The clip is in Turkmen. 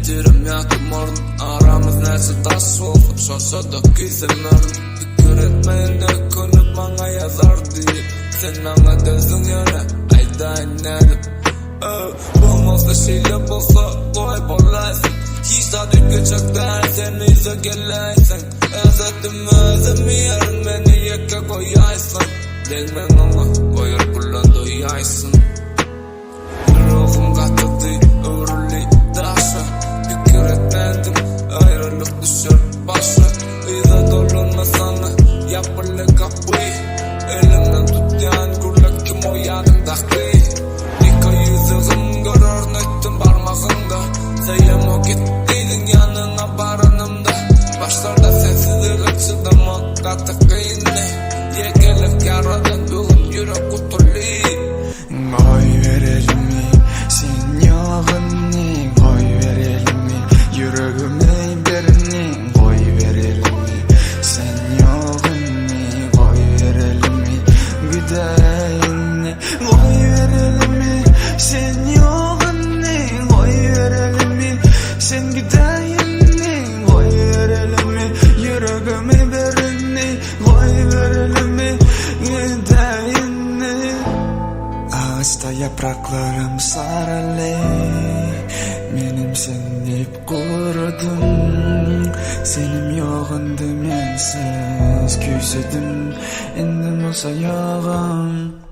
Ertirem ýatlamaryn Aramyz näçe daş bolsa Şonça-da küýsemerin Pikir etmeýin ökünip maňa ýazar diýip Sen maňa dözdüň ýöne aýdaýyn nädip Öw bolmasa şeýle bolsa goý bolaýsyn Hiç zat üýtgejek däl sen yza geläýseň Özledim özümi ýerin meni ýeke goýaýsaň Degmeň oňa goýar puldan doýaýsyn. Ýüregim gatady, öwrüldi daşa Pikir etmändim, aýralyk düşer başa Yza dolanmasana, ýapyldy gapy Eliňden tutýan gürletdim o ýadyňdaky Nika ýüzügim görerin öýtdüm barmagyňda Söýemok git diýdiň ýanyňa baranymda Başlarda sensizlige çydamak gaty kyndy Ýekelik ýaradan bu gün ýürek gutuldy. Goýber elimi, sen ýogyny Goýber elimi, ýüregimi berini Goýber elimi, sen ýogyny Goýber elimi, gidäýinni Goýber elimi, sen ýogyny Goýber elimi, sen gidäýinni Goýber elimi, ýüregimi berini Goýber elimi, gidäýinni Agaçda ýapraklarym saraly Menem sen diýip gurudym Senem ýok indi mensiz küýsedim Indi bolsa ýogam.